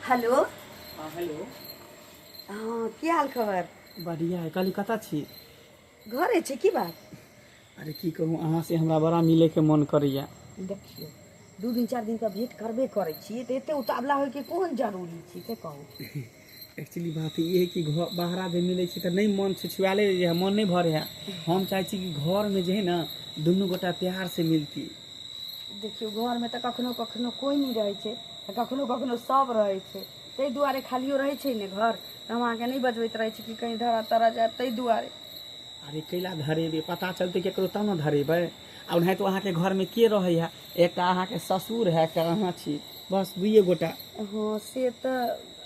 Hello. हाँ hello. हँ, की हाल खबर? बढ़िया है। कहली कतऽ छी? घरे छी। की बात? अरे की कहूँ, अहाँ से हमरा बड़ा मिले के मन करैया। देखियौ, 2 दिन 4 दिन का भेंट करबे करै छियै तऽ एते उतावला होइके कोन जरूरी छै, से कहू। एक्चुअली बात ई है कि घर बाहरा जे मिलै छै तऽ नहि मन छुछुआले रहै है, मन नहि भरे है। हम चाहै छी कि घरमे जे है ने दुनू गोटा प्यार से मिलती। देखियौ, घरमे तऽ कखनो कखनो कोइ नहि रहै छै तऽ कखनो कखनो सब रहै छै, ताहि दुआरे खालियो रहै छै ने घर तऽ हम अहाँके नहि बजबैत रहै छी कि कहीं धरा तरा जायब, ताहि दुआरे। अरे कैला धरेबै, पता चलतै केकरो तब ने धरेबै। आ ओनाहितो अहाँके घरमे के रहै है? एकटा अहाँके ससुर है, एकटा अहाँ छी, बस दुइए गोटा। हँ से तऽ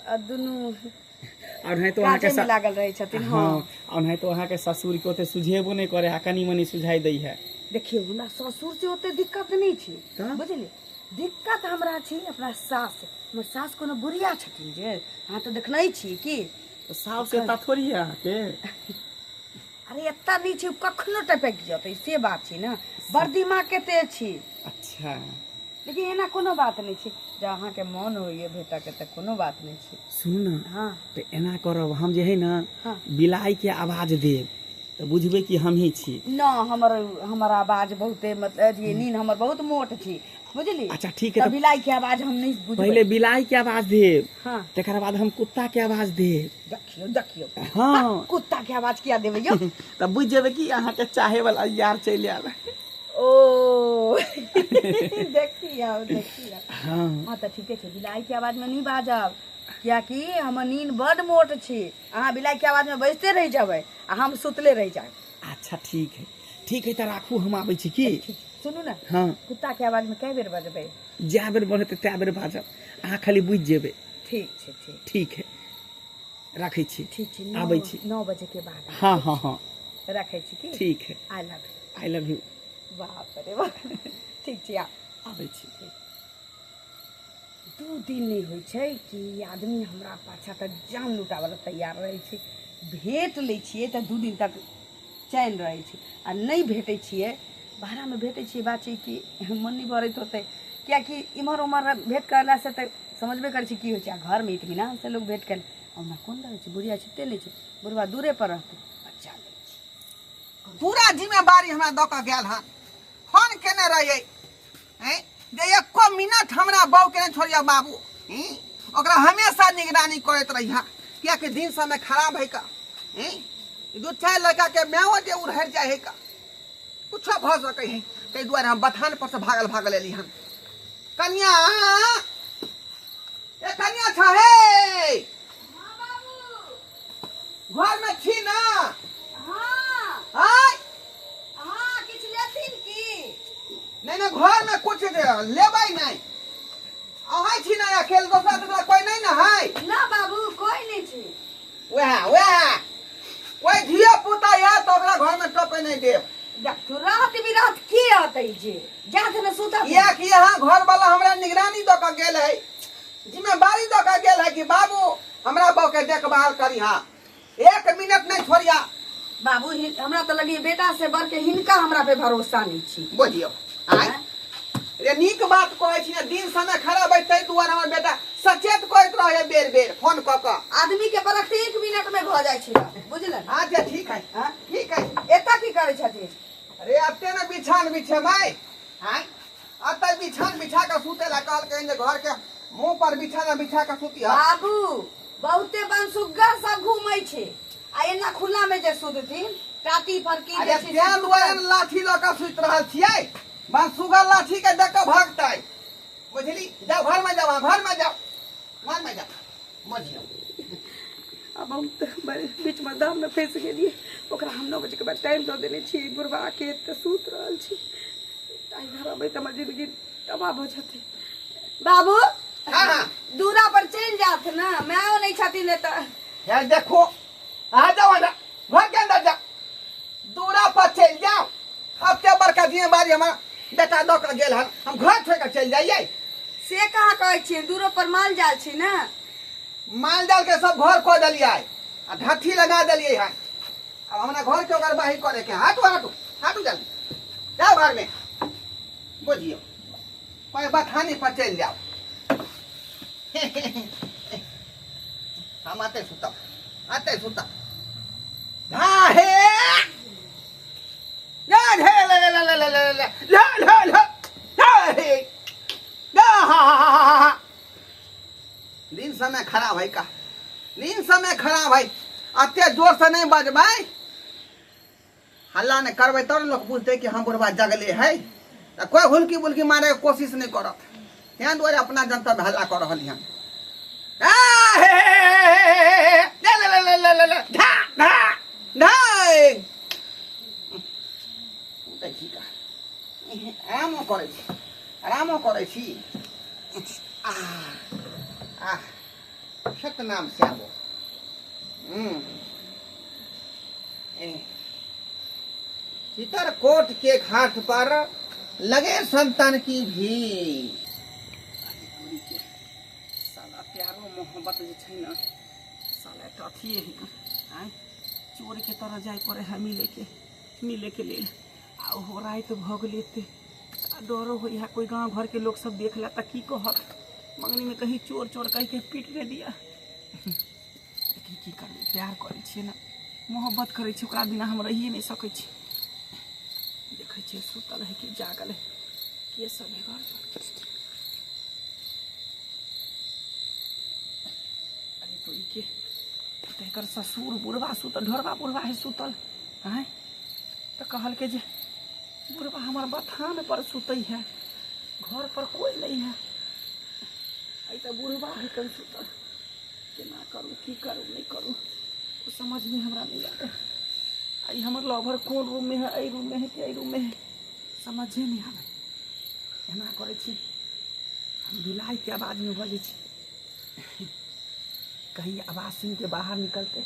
आ दुनू आ ओनाहितो अहाँके काजेमे लागल रहै छथिन। हँ, आ ओनाहितो अहाँके ससुरके ओते सुझेबो नहि करै है, कनि मनि सुझाइ दै है। देखियौ, हमरा ससुर से ओते दिक्कत नहि छै। तऽ? बुझलियै, दिक्कत हमरा छै अपना सास। हमर सास कोनो बुढ़िया छथिन जे अहाँ तऽ देखने छी की। तऽ साउस एतऽ थोड़ी है अहाँके? अरे एतऽ नहि छै, कखनो टपकि जेतै से बात छै ने। बड़ दिमाग के तेज छी। अच्छा। लेकिन एना कोनो बात नहि छै, जँ अहाँके मन होइए भेटऽके तऽ कोनो बात नहि छै। सुनू ने। हँ। तऽ एना करब, हम जे है ने हँ। बिलाइके आवाज देब तऽ बुझबै कि हमही छी। न, हमर हमर आवाज बहुते मतलब अथी नींद हमर बहुत मोट छी, बुझली? अच्छा ठीक है। तऽ तऽ बिलाइ के आवाज हम नहि बुझबै। पहिले बिलाइ के आवाज देब। हँ। तकर बाद हम कुत्ता के आवाज देब। देखियौ देखियौ। हँ। कुत्ता के आवाज किया देबै यौ? तऽ बुझि जेबै कि अहाँके चाहे वाला यार चलि आयल। ओ देखियौ देखियौ। हँ। हँ तऽ ठीके छै, बिलाइ के आवाज में नहि बाजब, कियाकि हमर नींद बड मोट छी। अहाँ बिलाइ के आवाज में बजिते रहि जेबै आ हम सुतले रहि जायब। अच्छा ठीक है, ठीक है, तऽ राखू, हम आबै छी की। ठीक, सुनू ने। हँ। कुत्ता के आवाज में कए बेर बजबै? जए बेर बढ़तै तए बेर बाजब, अहाँ खाली बुझि जेबै। ठीक छै, ठीक। ठीक है, राखै छी। ठीक छै, आबै छी। 9 बजे के बाद। हँ हँ हँ। रखै छी की? ठीक है। I love you. I love you. बाप रे बाप, ठीक छै, आबै छी। 2 दिन नहि होइ छै कि ई आदमी हमरा पाछा तऽ जान लुटाबै लए तैयार रहै छै। भेट लै छियै तऽ 2 दिन तक चैन रहै छै आ नहि भेटै छियै, भाड़ामे भेटै छियै, बात छै कि मन नहि भरैत होतै, कियाकि इम्हर उम्हर भेट करलासँ तऽ समझबे करै छी की होइ छै, आ घरमे इत्मीनानसँ लोक भेट कयल। ओना कोन रहै छै, बुढ़िया छिते नहि छै, बुढ़बा दूरे पर रहतै, बच्चा लै छै। पूरा जिम्मेवारी हमरा दऽ कऽ गेल हन, फोन केने रहियै हैं जे एको मिनट हमरा बहू के नहि छोड़िया बाबू, हैं? ओकरा हमेशा निगरानी करैत रहिया, कियाकि दिन समय खराब है का, हैं? दू चारि लड़का के मायो जे उड़हरि जाइ है का, कुछो भऽ सकै है, ताहि दुआरे हम बथान पर से भागल भागल एली हन। कनिया, ए कनिया छ हे घर में छी ना? हँ। आय। हँ, किछु लेथिन की? नहीं नहीं, घर में कुछ लेबै नहीं, अहाँ छी ना अकेले, दोसरा तेसरा कोई नहीं ना है? ना बाबू, कोई नहीं छै। वएह वएह, कोई धिया पुता आयत तऽ ओकरा घर में टपे नहीं देब। देखू, रात बिरात के अतै जे जात ने सुतत। कियाकि यहाँ घर वाला हमरा निगरानी दऽ कऽ गेल है, जिम्मेवारी दऽ कऽ गेल है कि बाबू हमरा बहू के देखभाल करिहा, 1 मिनट नहीं छोड़िया। बाबू, हमरा तऽ लगैए बेटा से बढ़ के हिनका हमरा पे भरोसा नहीं छी। बुझियौ आँय रे, नीक बात कहै छी ने, दिन समय खराब है, ताहि दुआरे हमर बेटा सचेत करैत रहे बेर बेर फोन कऽ कऽ। आदमी के परख 1 मिनट में भऽ जाइ छै, बुझलन? अच्छा ठीक है। हाँ? ठीक है। एतऽ की करै छथिन? अरे एते ने बिछान बिछेबै, आँय, एते बिछान बिछा कऽ सुते ला कहलकै जे घर के मुंह पर बिछाना बिछा कऽ सुती। बाबू, बहुते बनसुग्गर सब घूमै छै आ एना खुला में जे सुतथिन टाटी पर की अरे जे छै से तें दुआरे ने लाठी लऽ कऽ सुति रहल छियै, बनसुग्गर लाठी के देख कऽ भगतै, बुझली? जाओ घर में जाओ, घर में जाओ, घर में जाओ, बुझियौ। आब हम तऽ बीचमे दाममे फँसि गेलियै। ओकरा हम 9 बजेके बाद टाइम दऽ देने छियै बुढ़बाके, तऽ सुति रहल छी। आइ घर अबै तऽ हमर जिंदगी तबाह भऽ जेतै। बाबू। हाँ, हाँ। दूरा पर चलि जात ने, मायो नहि छथिन एतऽ। यार देखो, आ जाओ, आ जाओ, घर के अंदर जाओ, दूरा पर चलि जाओ। अब ते बड़का जिम्मेवारी हमारा बेटा दऽ कऽ गेल हन, हम घर छोड़ कऽ चलि जाइए? से कहाँ कहै छियै, दूरो पर माल जाल छै ने। माल जाल के सब घर कऽ देलियै आ ढट्ठी लगा देलियै हन, अब हमरा घर के ओकर बाही करे के। हटू हटू हटू, जल्दी जाओ घर में, बुझियौ, कोई बथानी पर चलि जाओ। हम आते सुतब, आते सुतब। हाँ हे ना हे ले ले ले ले ले ले ले ले ले ले हे ना हा हा हा हा हा। दिन समय खराब है का, दिन समय खराब है। अते जोर से नहीं बजबै, हल्ला नहि करबै तब ने लोक बुझतै कि हम बुढ़बा जगले है। तऽ कोइ हुलकी बुलकी मारैके कोशिश नहि करत, तें दुआरे अपना जनतब हल्ला कऽ रहल हन। आरामो करै छी, आरामो करै छी। आ सतनाम श्यामो। चित्रकोट के घाट पर लगे संतान की भीड़। साला प्यारो मोहब्बत जे छै ने साला एकटा अथिए है आँय, चोरके तरह जाय पड़े है मिलेके, मिलेके लेल। आ ओहो राति भऽ गेलै एते, साला डरो होइ है कोइ गाँव घरके लोक सब देख ले तऽ की कहत, मंगनीमे कहीं चोर चोर कहिके पीट नहि दिअ। लेकिन की करबै, प्यार करै छियै ने, मोहब्बत करै छियै, ओकरा बिना हम रहिए नहि सकै छी। देखै छियै सुतल है कि जागल है, के सब है घर पर। अरे तो ई के तऽ एकर ससुर बुढ़बा सुतल, ढोरबा बुढ़बा है सुतल आँय। तऽ कहलकै जे बुढ़बा हमर बथान पर सुतै है, घर पर कोइ नहि है। अइ तऽ बुढ़बा है कन सुतल, केना करू की करू नहि करू ओ समझमे हमरा नहि आबै। आ ई हमर लवर कोन रूममे है, एहि रूममे है कि एहि रूममे है, समझे नहि आबै। एना करै छी हम बिलाइके आवाजमे बजै छी, कहीं आवाज सुनिके बाहर निकलतै।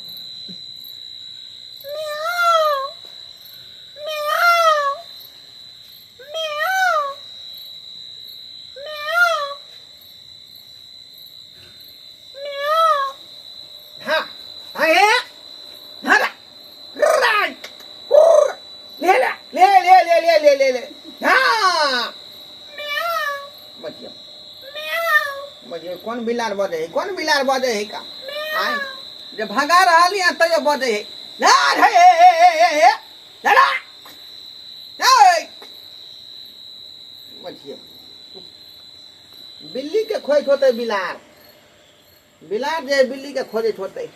हाँ हाँ हाँ ले ले ले ले ले ले ले ले ले हाँ बचियो बचियो। कौन बिलार बजे है, कौन बिलार बजे है का आय जे भगा रहल है तैयो बजे है। ला हे हे हे हे हे ला ए बचियो। बिल्ली के खोज होते बिलार, बिलार जे बिल्ली के खोजैत होते,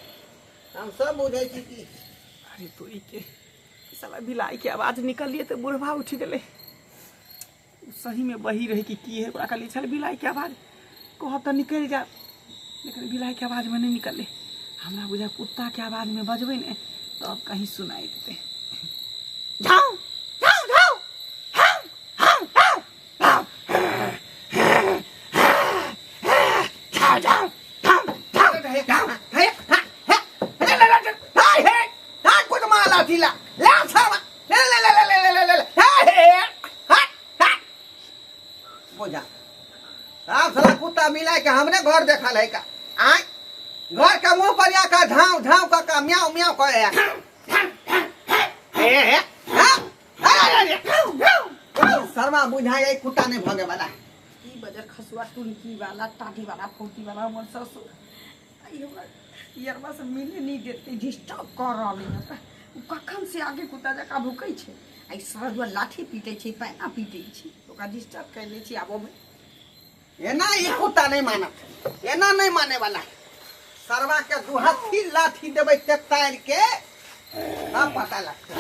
हम सब बुझै छी कि। अरे तो ई के साला बिलाई के आवाज निकलिए तो बुढ़वा उठ गेलै। सही में बही रहे कि की है, ओकरा कहलिए छल बिलाई के आवाज कहब तऽ निकलि जायब, लेकिन बिलाई के आवाज में नहीं निकललै। हमरा बुझा कुत्ता के आवाज में बजबै ने तब कहीं सुनाई देतै। झाउ झाउ झाउ हाउ हाउ हाउ हाउ झाउ झाउ झाउ झाउ साला कुत्ता मिला के हमने घर देखल है का आय, घर के मुंह पर आकर झाव झाव का का म्याऊ म्याऊ करे है। हे हे शर्मा बुझाय है कुत्ता नहीं भगे वाला। की बजर खसुआ टुनकी वाला टाटी वाला फौती वाला हमर ससुर आई हमरा यरबा से मिले नहीं देते, डिस्टर्ब कर रहल है हमरा। उ कखन से आगे कुत्ता जकाँ भुकै छै, आ ई सरजुआ लाठी पीटै छै, पैना पीटै छै, ओकरा डिस्टर्ब कर लै छी। आबो में एना ई कुत्ता नहीं मानत, एना नहीं माने वाला। सरवा के दू हाथी लाठी देबै ते तार के तब पता लगतै।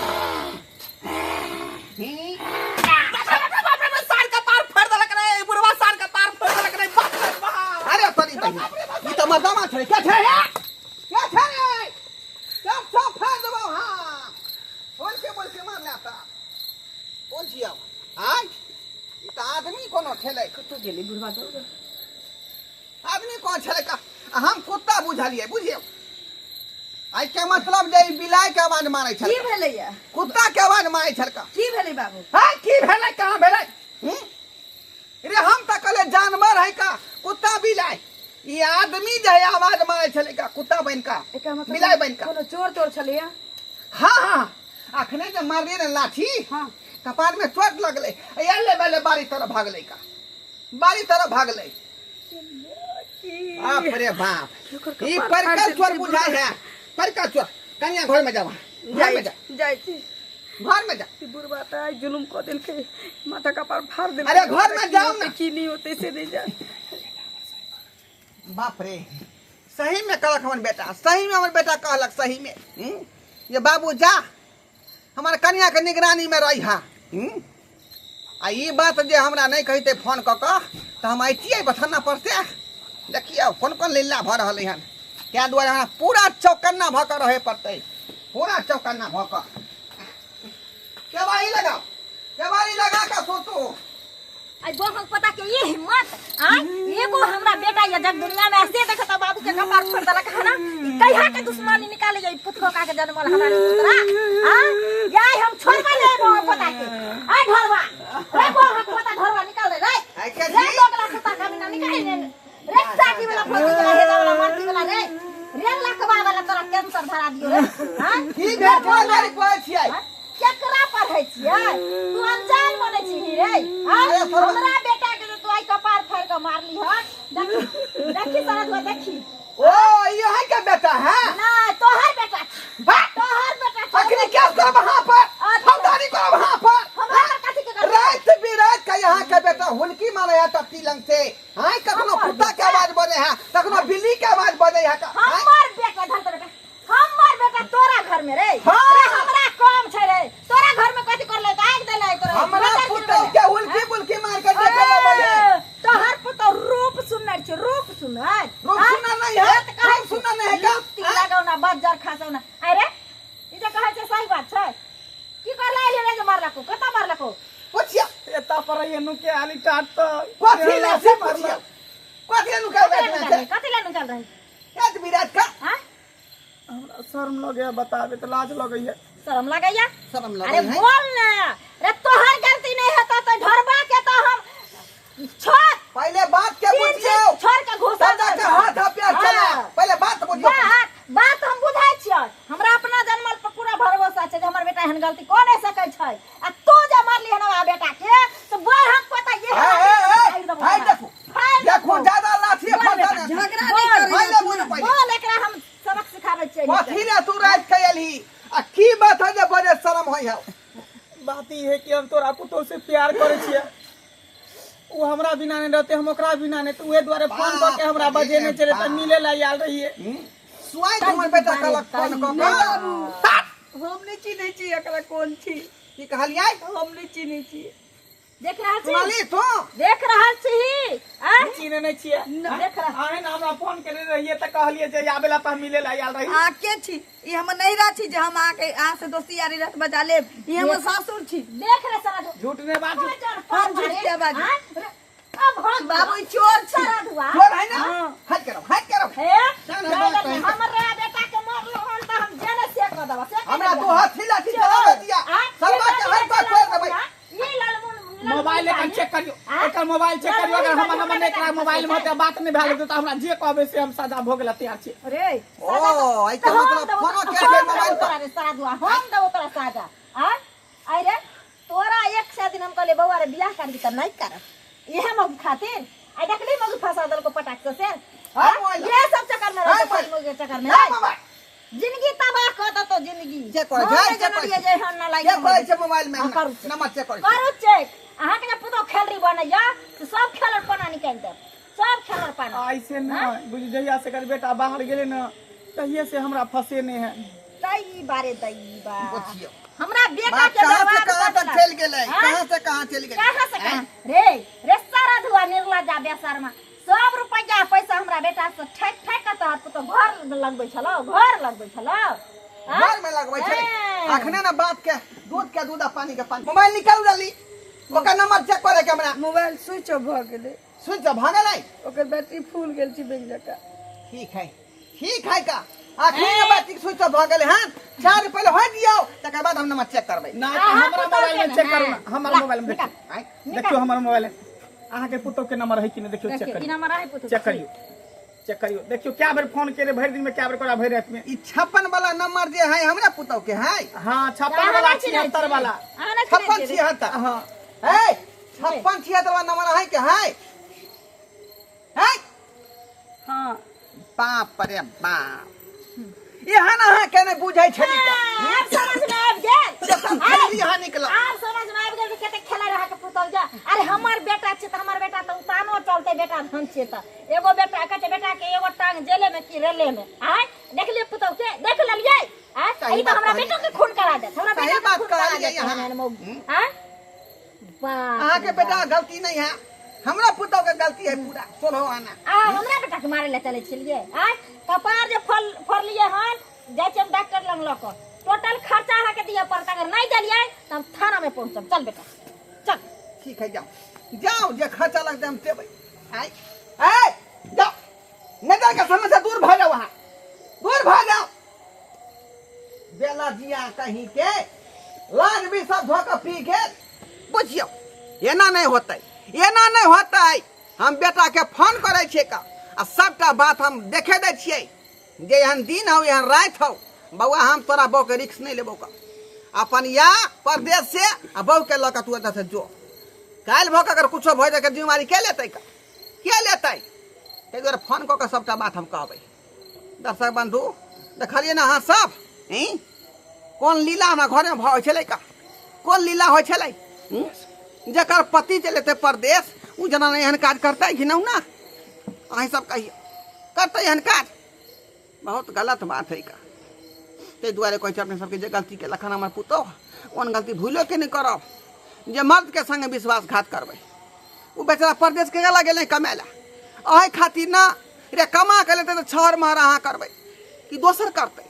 सार का पार फोड़ देलक रे बुढ़वा, सार का पार फोड़ देलक रे, बाप रे बाप। अरे तनी तनी ई तऽ मर्दामा छै, क्या छै क्या छै, सब सब फाड़ देबौ। हाँ बोल के बोल के मारला ता बोल छियौ। आय ई तऽ आदमी कोनो छलै, कतौ गेलै बुढ़वा? दौड़ आदमी कोन छलै का हम कुत्ता बुझलियै, बुझियौ। आइ के मतलब जे ई बिलाइ के आवाज मारै छल। की भेलैया? कुत्ता के आवाज मारै छल का। की भेलै बाबू? हाँ की भेलै, कहाँ भेलै? रे हम तऽ कहले जानवर है का कुत्ता बिलाइ, ई आदमी जे है आवाज मारै छलै का कुत्ता बनि का एकर मतलब बिलाइ बनि का। कोनो चोर तोर छलैया? हाँ हाँ अखने जे मारलियै ने लाठी, हाँ कपार में चोट लगलै, एले बेले बाड़ी तरफ भागलै का, बाड़ी तरफ भागलै। बाप रे बाप, ई परकल चोर बुझाय है, परकल चोर। कनिया घर में जावा, घर में जा। जाइ छी। घर में जा। ई बुढ़बा तऽ आइ जुलुम कऽ देलकै, माथा कपार फाड़ देलकै। अरे घर में जाओ ना। की नहीं होतै से नहीं जा। बाप रे, सही में कहलक हमर बेटा, सही में हमर बेटा कहलक सही में, हम्म? ये बाबू जा हमार कनिया के निगरानी में रही हा, हम्म? आ ई बात जे हमरा नहीं कहिते फोन कऽ कऽ तऽ हम अइतियै बथाना पर से। देखियौ कोन कोन लीला भऽ रहलै हन। ताहि दुआरे हमरा पूरा चौकन्ना भऽ कऽ रहै पड़तै, पूरा चौकन्ना भऽ कऽ। केवाड़ी लगाओ, केवाड़ी लगा कऽ सोचू। आई बहक पता के ये हिम्मत आ एगो हमरा बेटा ये जग दुनिया में ऐसे देखत बाबू के कपार फोड़ देलक है ना। ई कहिया के दुश्मनी निकाले जाई पुतको का के जन्मल हमरा नी पुतरा आ याई हम छोड़बा ले बहक पता के। आ ढोरवा रे बहक पता ढोरवा निकाल दे रे। आई के रे जी? दोगला कुत्ता कमीना निकाल ले रे। साकी वाला फोड़ी वाला हेदा वाला मरती वाला रे रे लकवा वाला तोरा कैंसर धरा दियो रे। हां की भेल तोरा गाड़ी कहै छियै? केकरा पढ़ै छियै तू? अनजान बनै छी रे। हाँ? अरे थोड़ा- हमरा बेटा के जे तू आइ कपार फाड़ि के मारली हन, देखी देखी सरद हुआ देखी। ओ ई अहाँ के बेटा है? नहीं तोहर बेटा छी। वाह! तोहर बेटा छी। अखनी क्या करब वहाँ पर? अच्छा। फौजदारी करब वहाँ पर? हमरा पर कथी के करब? रात बिरात का यहाँ के बेटा हुलकी मारे है टट्टी लंग से। हाँ, कखनो हमर कुत्ता के बेटा? आवाज बजे है, कखनो बिल्ली के आवाज बजे है। हाँ? हमर बेटा धर तो बेटा, हमर बेटा तोरा घर में रे। हाँ। रे हमरा कम छै रे, तोरा घर में कथी करले त आगि देले तोरा। हमरा बतर पुतौ गिरबेले। के हुलकी बुलकी मार के देखे ले बजे। ए, तोहर पुतौ रूप सुनर छै, रूप सुनर। रूप हाँ? सुनर नहीं है, ए, त कहै रूप सुनर नहीं है का? लुत्ती हाँ? लगाउना, बज्जर खसौना। अरे, ई जे कहै छै सही बात छै। की करला एले रे जे मारलको? कतऽ मारलको? पुछिया। एता पर रहिए नुके आली टाट त। कथी ले से पुछिया। कथी ले नुकाल कथी ले बैठना नुकाल छै? रही? कथी ले नुकाल रही? रात बिरात का? हाँ? हमरा शर्म लगैया बताबे त लाज लगैया। शर्म लगैया? शर्म लगैया अरे है? बोल ना रे, तोहर गलती नहीं होता तो ढोरबा के तो हम छोड़। पहले बात के तीन बुझियो, दिन छोड़ के घुसा दादा के हाथ पे चला। हाँ। पहले बात बुझियो। बात बात हम बुझाइ छियै। हमरा अपना जन्मल पर पूरा भरोसा छै जे हमर बेटा एहन गलती कऽ नहि सकै छै। आ तू जे मारली हन हमरा बेटा के तो बड़ हम पता ये ए, ए, ए, फाड़ि देबो ए, हमरा। देखू, फाड़ि देखू, देबो। ज्यादा लाठी बोल फंसा बेटा, ना। झगड़ा बोल, नहीं करी। पहिले बुझू पहिले। बोल, एकरा हम सबक सिखाबै छियै। कथी ले तू रात के एलही आ की बात है जे बड़े शर्म होइ है? बात ई है कि हम तोरा पुतोह से प्यार करै छियै, ओ हमरा बिना नहीं रहते, हम ओकरा बिना नहीं, तो उहे दुआरे फोन कऽ के हमरा बजेने छलै तऽ मिले ला आयल रहियै। सुआइ हमर बेटा कहलक फोन कऽ कऽ। हम नहि चिन्है छी एकरा, कोन छी? की कहलियै? हम नहि चिन्है छी। देख रहल छी? सुनली तू? देख रहल छी आ? चिन्है नहि छियै? देख रहल। अहें ने हमरा फोन केने रहियै तऽ कहलियै जे आबे ला तऽ हम मिले ला आयल रही। अहाँ के छी? ई हमर नैहरा छी जे हम अहाँके अहाँ से दोस्ती यारी रख बजा लेब? ई हमर सासुर छी। देख रे सारा झूठ नहि बाजू। हम झूठ किया बाजू? अब हम बाबू ई चोर छी। सारा धुआ चोर है ना? हट करो, हट करो। हे चल, हम बात कही। हमर रे बेटा के मारलो हन तऽ हम जेने से कऽ देबऽ से कऽ हमरा देबऽ। तू हाथी लाठी चलावे दिया, आ? सरवा के हर बात छोड़ देबै। ई ललमुन मोबाइल एकर चेक करियो, एकर मोबाइल चेक करियो। अगर हमर नंबर नहि एकरा मोबाइल में होतै, बात नहि भेल हेतै तऽ हमरा जे कहबै से हम सजा भोग ला तैयार छी। रे ओ, एहिके मतलब फोनो के छै मोबाइल पर। तोरा रे साधुआ, हम देबो तोरा साजा। आ आइ रे तोरा एक सौ दिन हम कहलियै बौआ रे बियाह करबी तऽ नहि करब इहे मौगी खातिर। आइ देखली मौगी फंसा देलको पटाक से से। हाँ, मोबाइल। ये सब चक्कर में हाँ, रहै मोबाइल। मौगी के चक्कर में हाँ, रे। मोबाइल। जिंदगी तबाह कऽ देतौ जिंदगी। चेक करै हम छै, नहि चेक जनलियै करै जे एहन ना लागि चेक करै छै मोबाइल में। हाँ, करू check। Number check करै छै। करू चेक। अहाँके जे पुतोह खेलरी बनैया से सब खेलर पाना निकालि देब, सब खेलर पाना। ऐसे न बुझ, जहिया से एकर बेटा बाहर गेलै ने तहिये से हमरा फंसेने है। तई बारे दई बा। बुझियौ। हमरा बेटा बाप के कहाँ से बर्बाद कहाँ कर तक देलक। चलि गेलै, हाँ? कहाँ से कहाँ चलि गेलै? कहाँ से कहाँ रे? रे सारा धुआ निर्लज्जा बेशर्मा, सब रुपैया पैसा हमरा बेटा से ठकि ठकि के तोहर पुतोह घर लगबै छलौ, घर लगबै छलौ। हाँ? घर में लगबै छलै। हैं। अखने ने बात के दूध के दूध आ पानी के पानी। मोबाइल निकाल डाली, ओकर नंबर चेक करे के हमरा। मोबाइल स्विच ऑफ भऽ गेलै। स्विच ऑफ भऽ गेलै? ओकर बैटरी फूल गेल छै बेग जकाँ। ठीक है, ठीक है का अखने ने बैटरी स्विच ऑफ भऽ गेलै हन। चार्ज पहिले होय दियौ, तकर बाद हम नंबर चेक करबै। ना अहाँ हमरा पुतोह मोबाइल के में चेक ने, करू ना, हाँ। हमर ला, मोबाइल में देखियौ। निकाल। आँय? देखियौ हमर मोबाइल में अहाँके पुतोह के नंबर है कि नहि, देखियौ चेक देखियौ, ई करियौ। नंबर है पुतोह के। चेक करियौ, चेक करियौ, देखियौ क्या बेर फोन केले भरि दिन में, क्या बेर करा भरि रात में। ई 56 वाला नंबर जे है हमरा पुतोह के है। हाँ, 56 अहाँ वाला, नहि चिन्है 76 छी। वाला। अहाँ नहि चिन्है 56 छियै। 76। हाँ। है 56 76 वाला नंबर है के है? है? हँ। बाप रे बाप, एहन अहाँ के नहि बुझै छली तऽ। आब समझ में आबि गेल। जखन खेलली अहाँ निकलल। आब समझ में आबि गेल कि कते खेला रहा के पुतौ जा। अरे हमर बेटा छै तऽ हमर बेटा तऽ उतानो चलते, बेटा धन छै तऽ एगो बेटा कहै छै बेटा के एगो टांग जेले में कि रेले में। आय देखलिए पुतौ के, देख लेलिए? आय सही ई तऽ बात हमरा कहलियै। बेटो के खून करा देत, हमरा सही बेटा के बात खून करा कहलियै देत। अहाँ। एहन मौगी। आय बाप अहाँके रे बेटा बाप। गलती नहीं है, हमरा पुतौ के गलती है पूरा 16 आना। आ हमरा बेटा के मारे ले चले छलिए। आय कपार जे फल फड़लिए हन, जाइ छियै हम डॉक्टर लग लऽ कऽ, टोटल खर्चा अहाँके दिअ पड़त। अगर नहि देलियै तऽ हम थाना में पहुँचब। चल बेटा चल। ठीक है, जाओ जाओ, जे खर्चा लगतै हम देबै। आय आय जाओ, नजर के सामने से दूर भऽ जाओ, अहाँ दूर भऽ जाओ। बेला जिया कहीं के लाज भी सब धो कऽ पी गेल। बुझियौ, एना नहि होतै, एना नहि होतै। हम बेटाके फोन करै छियै का आ सबटा बात हम देखे दै छियै जे एहन दिन हौ, एहन राति हौ बौआ, हम तोरा बौके रिक्स नहि लेबौ का। अपन या परदेश से आ बौके लऽ कऽ तू एतऽ से जो। काल्हि भऽ कऽ अगर कुछो भऽ जाय, जिम्मेवारी के लेतै का, के लेतै? ताहि दुआरे फोन कऽ कऽ सबटा बात हम कहबै। दर्शक बंधु, देखलियै ने अहाँ सब ई कोन लीला हमरा घरमे भऽ होइ छलै का, कोन लीला होइ छलै? हूँ? जकर पति चलि जेतै परदेश, ओ जेना एहन काज करतै घिनौना? अहीं सब कहियौ, करतै एहन काज? बहुत गलत बात है का। ताहि दुआरे कहै छी अपने सबके, जे गलती केलक हन हमर पुतोह, ओहन गलती भूलो के नहि करब जे मर्दके संगे विश्वासघात करबै। ओ बेचारा परदेश के गेला गेलै कमाय ला, अहि खातिर ना रे कमा के लेतै तऽ छहर महर अहाँ करबै कि दोसर करतै?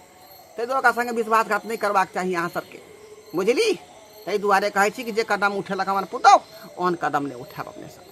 ताहि दुआरे ओकरा संगे विश्वासघात नहि करबाक चाही अहाँ सबके, बुझली? ताहि दुआरे कहै छी कि जे कदम उठेलक हमर पुतोह, ओहन कदम नहि उठायब अपने सब।